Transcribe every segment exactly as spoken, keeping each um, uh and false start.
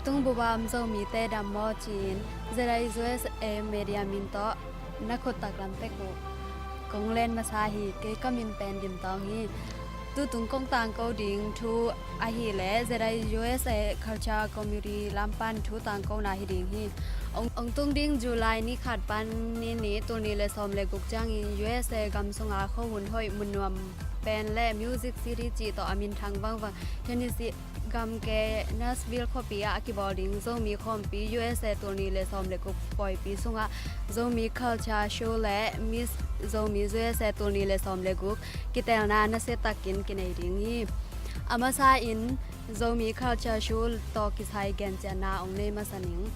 Tung buba om Zomite dam maw ci-in Z I U S A media min tawh na khut taklam pek uh kong len masa hi. Kei ka min pen Dim Tawng hi. Tutung kong tangko ding thu ahih leh Z I U S A Culture Committee lam pan thu tangkona hi ding hi. Ong, ong tung ding July ni khat pan ni nih, tul nih le sawm le guk ciangin U S A gam sunga khuahun hoih mun nuam pen le Music City cih tawh a minthang vangvang Tennessee gamke Nashville khuapi ah a kibawl ding Zomi khawmpi U S A tul nih le sawm le guk pawipi sungah Zomi Culture Show le Miss Zomi U S A tul nih le sawm le guk kitelna nasia takin kinei ding hi. A masa in Zomi Culture Show tawh kisai gencianna ong nei masa ning.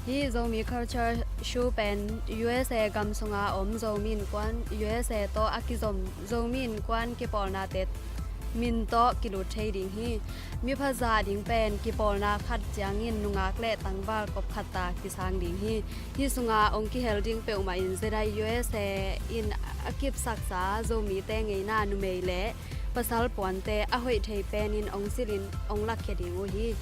Hih Zomi Culture Show pen U S A gam sunga om Zomi Innkuan U S A tawh a kizom Zomi Innkuan kipawlnate min tawh kilut thei ding hi. Miphazah ding pen kipawlna khat ciangin nungak le tangval kop khat ta kisang ding hi. Hih sunga ong kihel ding peuhmah in Z I U S A in a kipsaksa Zomite ngeina numei le pasal puante a hoih thei penin ong silhin ong lakkhia ding uh hi.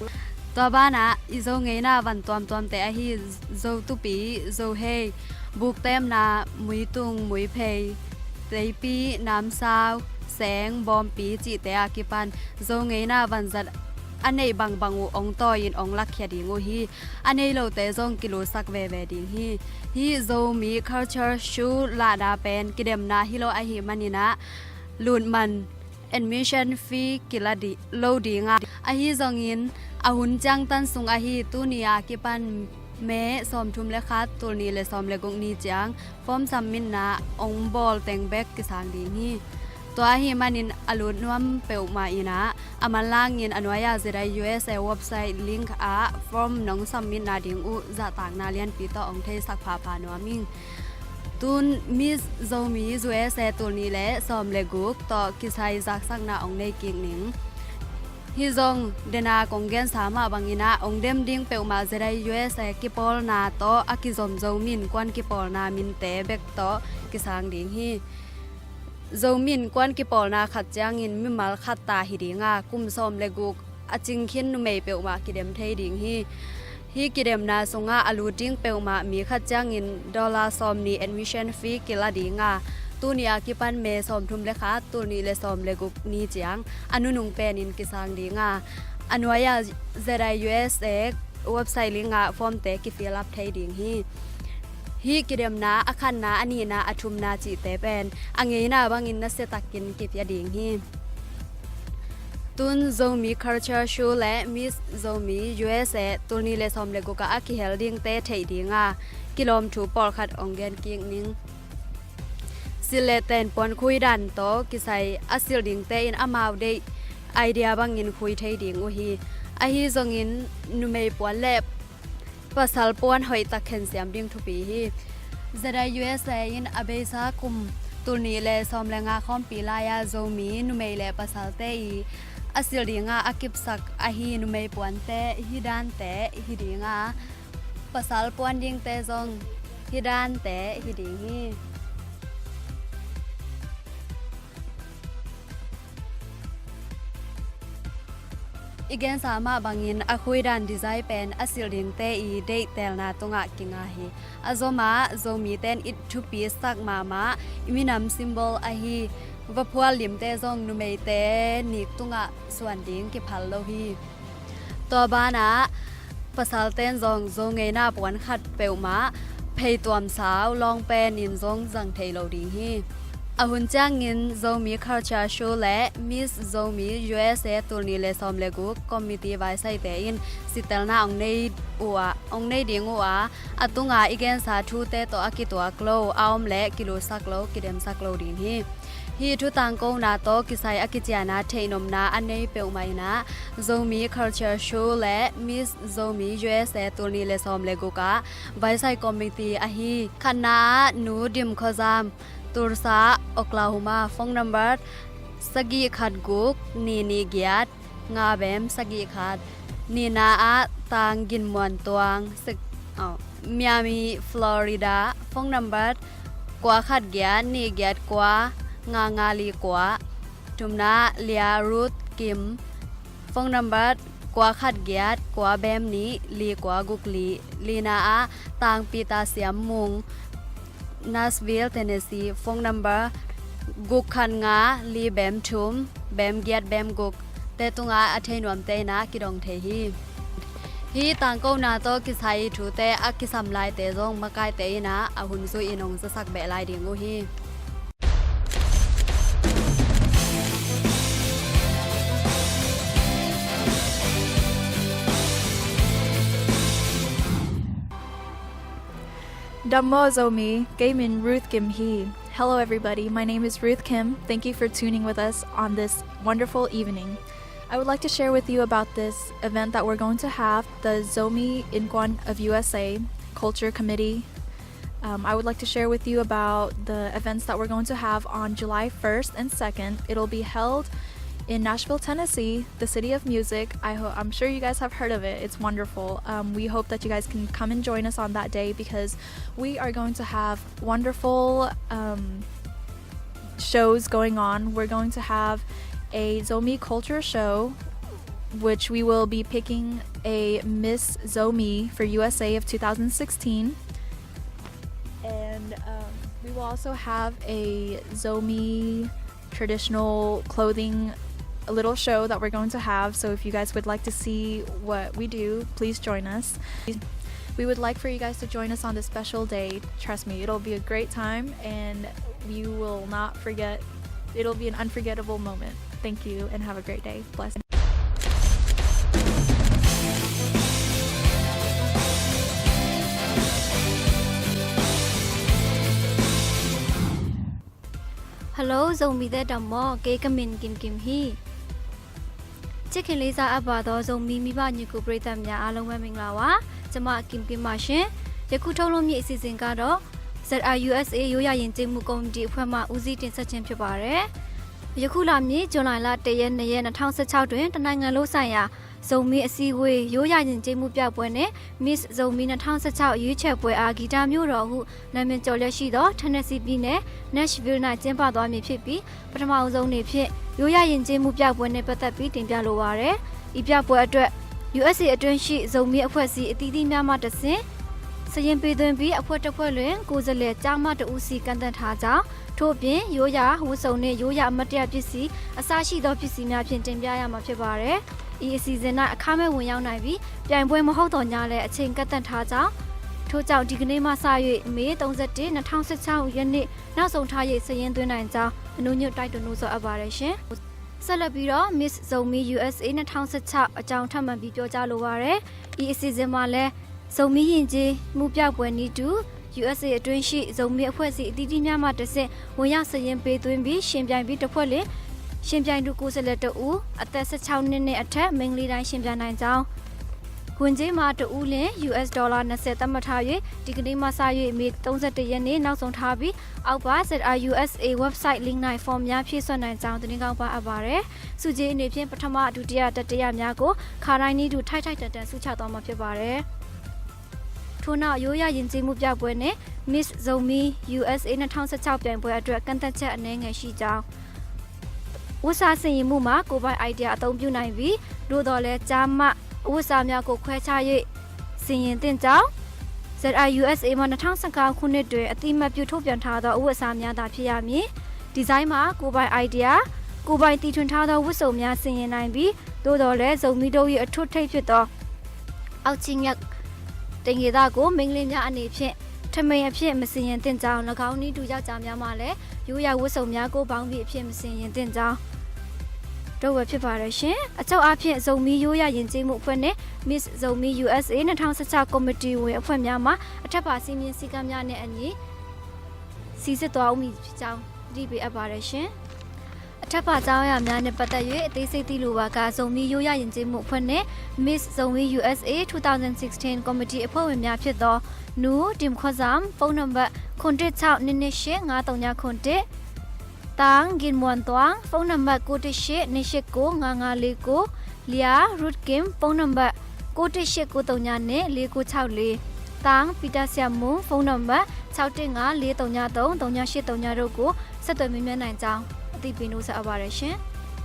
Tua banah i Zo ngeina van tuamtuamte ahi Zo tupi, Zo hei, buktemna, muitung, muiphei, teipi, namsau, seng, bawmpi cihte a kipan Zo ngeina vanzat a neih bangbang uh ong tawi-in ong lakkhia ding uh hi. A nei lote zong kilutsak veve ding hi. Hih Zomi Culture Show lahna pen kidemna hi lo ahih maninah lutman admission fee kila di, lo dinga, ahi zongin a hun ciangtan sung ahi tuni a kipan May sawmthum le khat, tul nih le sawm le guk ni ciang form submitna ong bawl teng bek kisang ding hi. Tua ahih manin a lut nuam peuhmah inah a manlangin a nuai-a Z I U S A website link ah form nong submitna ding uh zahtakna lianpi tawh ong theisak phapha nuam ing. Tun Miss Zomi U S A tul nih le sawm le guk tawh kisai zaksakna ong nei kik ning. Hih zong dena kong gensa mah banginah ong dem ding peuhmah Z I U S A kipawlna tawh a kizom Zomi Innkuan kipawlna minte bek tawh kisang ding hi. Zomi Innkuan kipawlna khat ciangin mimal khat ta hi dinga, kum sawm le guk a cingkhin numei peuhmah kidem thei ding hi. Hih kidemna sungah a lut ding peuhmah mi khat ciangin dollar sawm nih admission fee kila dinga, tuni a kipan May sawmthum le khat, tul nih le sawm le guk ni ciang a nunung penin kisang dinga, a nuai-a Z I U S A website link ah formte kifill up thei ding hi. Hih kidemna a khatna, a nihna, a thumna cihte pen a ngeina bangin nasia takin kipia ding hi. Tun Zomi Culture Show le Miss Zomi U S A tul nih le sawm le guk ah a kihel dingte theih dinga kilawm thu pawlkhat ong gen kik ning. Silh le ten puan khui dan tawh kisai a silh dingte in amau deih idea bangin khui thei ding uh hi. Ahi zongin numei puan le pasal puan hoihtak khensiam ding thupi hi. Z I U S A in a beisa kum tul nih le sawm le nga khawmpi lai-a Zomi numei le pasalte i a silh dinga a kipsak ahi numei puante hih dante hi dinga, pasal puan dingte zong hih dante hi ding hi. I gensa mah bangin a khuidan design pen a silh dingte i deihtelna tungah kinga hi. A zomah Zomite in i thupi sak mahmah i minam symbol ahi vaphual limte zong numeite nik tungah suan ding kiphal lo hi. Tua banah pasalten zong Zo ngeina puan khat peuhmah phei tuamsau lawng penin zong zang thei lo ding hi. A hun ciangin Zomi Culture Show le Miss Zomi U S A tul nih le sawm le guk committee vaisaite in sitelna ong nei uh a, ong nei ding uh a, a tunga i gensa thute tawh a kituak lo a om le kilutsak lo, kidemsak lo ding hi. Hih thu tangkona tawh kisai a kiciana theihnopna a nei peuhmah inah Zomi Culture Show le Miss Zomi U S A tul nih le sawm le guk ah vaisai committee ahi khatna ah Nu Dim Khua Zam, Tulsa, Oklahoma, phone number sagih khat guk nih nih giat nga bem sagih khat. Nihna ah Tang Gin Muan Tuang, sek-, oh, Miami, Florida, phone number kua khat giat nih giat kua nga nga li kua. Thumna Lia Ruth Kim, phone number kua khat giat, kua bem nih, li kua guk li, lina ah Tangpi Ta Siam Mung, Nashville, Tennessee, phone number guk khat nga li bem thum, bem giat bem guk te tungah a thei nuamte in ah kidong thei hi. Hih tangkona tawh kisai thute a kisam laite zong makaite in ah a hun zui in hong zasak beh lai ding uh hi. Dam maw Zomi, kei min Ruth Kim hi. Hello everybody, my name is Ruth Kim. Thank you for tuning with us on this wonderful evening. I would like to share with you about this event that we're going to have, the Zomi Inkuan of U S A Culture Committee. Um, I would like to share with you about the events that we're going to have on July first and second. It'll be held in Nashville, Tennessee, the city of music. I ho-, I'm sure you guys have heard of it. It's wonderful. Um, we hope that you guys can come and join us on that day because we are going to have wonderful, um, shows going on. We're going to have a Zomi culture show, which we will be picking a Miss Zomi for U S A of two thousand sixteen. And, um, we will also have a Zomi traditional clothing, a little show that we're going to have. So if you guys would like to see what we do, please join us. We would like for you guys to join us on this special day. Trust me, it'll be a great time and you will not forget. It'll be an unforgettable moment. Thank you and have a great day. Bless. Hello, Zomite တမ့ၢ် က့ၤကမ့ၢ် က့ၤကမ့ၢ် ဟံၣ် ချစ်ခင်လေးစားအပ်ပါသော ဇိုမီမိဘညီကိုပရိသတ်များအားလုံးပဲမင်္ဂလာပါ။ ကျွန်မကင်ကင်ပါရှင်။ ယခုထုတ်လွှင့်မည့်အစီအစဉ်ကတော့ Z I U S A ရိုးရာယဉ်ကျေးမှုကော်မတီအဖွဲ့မှဦးစီးတင်ဆက်ခြင်းဖြစ်ပါတယ်။ ယခုလာမည့်ဇူလိုင်လတရက်၊ နှစ်ရက်၊ နှစ်ထောင်ဆယ့်ခြောက်တွင် တနိုင်ငံလုံးဆိုင်ရာဇိုမီအစည်းအဝေးရိုးရာယဉ်ကျေးမှုပြပွဲနှင့် Miss ဇိုမီနှစ်ထောင်ဆယ့်ခြောက်ရွေးချယ်ပွဲအား ဂီတမြို့တော်ဟုနာမည်ကျော်လျက်ရှိသော Tennessee ပြည်နယ် Nashville ၌ကျင်းပသွားမည်ဖြစ်ပြီး ပထမဦးဆုံးအနေဖြင့် ရိုးရာယဉ်ကျေးမှုပြပွဲနှင့်ပတ်သက်ပြီးတင်ပြလိုပါတယ်။ ဤပြပွဲအတွက် U S A အတွင်းရှိဇိုမီအဖွဲ့အစည်းအသီးသီးများမှတဆင့် စာရင်းပေးသွင်းပြီး အဖွဲ့တစ်ဖွဲ့တွင် ကိုယ်စားလှယ်ကျားမတစ်ဦးစီ ကန့်သတ်ထားကြောင်း၊ ထို့အပြင် ရိုးရာဝတ်စုံနှင့် ရိုးရာအမှတ်တရပစ္စည်း အစရှိသောပစ္စည်းများဖြင့် တင်ပြရမှာဖြစ်ပါတယ်။ ဤအစီအစဉ်၌ အခမဲ့ဝင်ရောက်နိုင်ပြီး ပြိုင်ပွဲမဟုတ်သော်ငြားလည်း အချိန်ကန့်သတ်ထားကြောင်း၊ ထို့ကြောင့် ဒီကနေ့မှစ၍ မေသုံးဆယ့်တစ်၊ နှစ်ထောင်ဆယ့်ခြောက်ရက်နေ့ နောက်ဆုံးထား၍ စာရင်းသွင်းနိုင်ကြောင်း အနူးညွတ်တိုက်တွန်းနှိုးဆော်အပ်ပါတယ်ရှင်။ ဆက်လက်ပြီးတော့ Miss ဇိုမီ U S A နှစ်ထောင်ဆယ့်ခြောက်အကြောင်း ထပ်မံပြီးပြောကြားလိုပါတယ်။ ဤအစီအစဉ်မှာလည်း ဇိုမီယဉ်ကျေးမှုပြပွဲနည်းတူ U S A အတွင်းရှိ ဇိုမီအဖွဲ့အစည်းအသီးသီးများမှတဆင့် ဝင်ရောက်စာရင်းပေးသွင်းပြီး ယှဉ်ပြိုင်ပြီး တစ်ဖွဲ့လျှင် ယှဉ်ပြိုင်သူကိုယ်စားလှယ်တစ်ဦး၊ အသက်ဆယ့်ခြောက်နှစ်နှင့်အထက် မိန်းကလေးတိုင်း ယှဉ်ပြိုင်နိုင်ကြောင်း၊ ငွေကြေးမှာ တစ်ဦးလျှင် U S dollar နှစ်ဆယ် သတ်မှတ်ထား၍ ဒီကနေ့မှစ၍ မေသုံးဆယ့်တစ်ရက်နေ့ နောက်ဆုံးထားပြီး အောက်ပါ Z I U S A website link ၌ဖော်များဖြည့်စွက်နိုင်ကြောင်း သတင်းကောင်းပါအပ်ပါတယ်။ ဆုကြေးအနေဖြင့် ပထမ၊ ဒုတိယ၊ တတိယများကို ခါတိုင်းနည်းတူ ထိုက်ထိုက်တန်တန် ဆုချသွားမှာဖြစ်ပါတယ်။ ထို့နောက် ရိုးရာယဉ်ကျေးမှုပြပွဲနှင့် Miss ဇိုမီ U S A နှစ်ထောင်ဆယ့်ခြောက်ပြိုင်ပွဲအတွက် ကန့်သတ်ချက်အနည်းငယ်ရှိကြောင်း၊ ဝတ်စားဆင်ယင်မှုမှာ ကိုယ်ပိုင် idea အသုံးပြုနိုင်ပြီး သို့သော်လည်း ကျားမအဝတ်စားများကို ခွဲခြား၍ ဆင်ယင်သင့်ကြောင်း၊ Z I U S A မှ နှစ်ထောင်ဆယ့်ငါးခုနှစ်တွင် အသိအမှတ်ပြုထုတ်ပြန်ထားသော အဝတ်အစားများသာဖြစ်ရမည်။ design မှာ ကိုယ်ပိုင် idea၊ ကိုယ်ပိုင်တီထွင်ထားသောဝတ်စုံများ ဆင်ယင်နိုင်ပြီး သို့သော်လည်း ဇိုမီတို့၏အထွတ်ထိပ်ဖြစ်သော အောက်ခြေငှက်တင်ဒေသကို မိန်းကလေးများအနေဖြင့် ထမိန်အဖြစ် မဆင်ယင်သင့်ကြောင်း၊ ၎င်းနည်းတူ ယောက်ျားများမှလည်း ရိုးရာဝတ်စုံများကို ဘောင်းဘီအဖြစ် မဆင်ယင်သင့်ကြောင်း တို့ပဲဖြစ်ပါတယ်ရှင်။ အချုပ်အားဖြင့် ဇိုမီရိုးရာယဉ်ကျေးမှုအဖွဲ့နှင့် Miss ဇိုမီ U S A နှစ်ထောင်ဆယ့်ခြောက်ကော်မတီဝင်အဖွဲ့များမှ အထက်ပါစည်းမျဉ်းစည်းကမ်းများနှင့်အညီ စိစစ်သွားဦးမည်ဖြစ်ကြောင်း သတိပေးအပ်ပါတယ်ရှင်။ အထက်ပါကြားရာများနှင့်ပတ်သက်၍ အသေးစိတ်သိလိုပါက ဇိုမီရိုးရာယဉ်ကျေးမှုအဖွဲ့နှင့် Miss ဇိုမီ U S A two thousand sixteen ကော်မတီအဖွဲ့ဝင်များဖြစ်သော နူ တင်ခွဇမ် ဖုန်းနံပါတ် ခုနစ်တစ်ခြောက်နှစ်နှစ်ရှစ်ငါးသုံးညခုနစ်၊ တန် ဂင်မွန်တွမ် ဖုန်းနံပါတ် ကိုးတစ်ရှစ်နှစ်ရှစ်ကိုငါးငါးလေးကို၊ လျာ ရူတ်ကင် ဖုန်းနံပါတ် ကိုးတစ်ရှစ်ကိုးသုံးညနှင့်လေးကိုခြောက်လေး၊ တန် ပီတာဆရာမုန် ဖုန်းနံပါတ် ခြောက်တစ်ငါးလေးသုံးညသုံးသုံးညရှစ်သုံးညတို့ကို ဆက်သွယ်မေးမြန်းနိုင်ကြောင်း အသိပေးနှိုးဆော်အပ်ပါတယ်ရှင်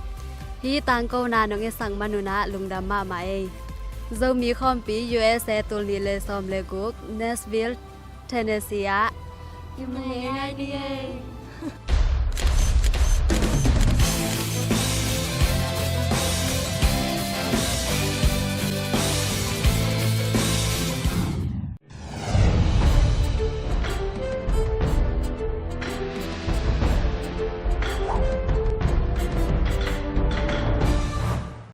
။ Hih tangkona nong etsak manun ah lungdam mahmah ei. Zomi khawmpi U S A tul nih le sawm le guk, Nashville, Tennessee ah. Ngai ngai ni ei.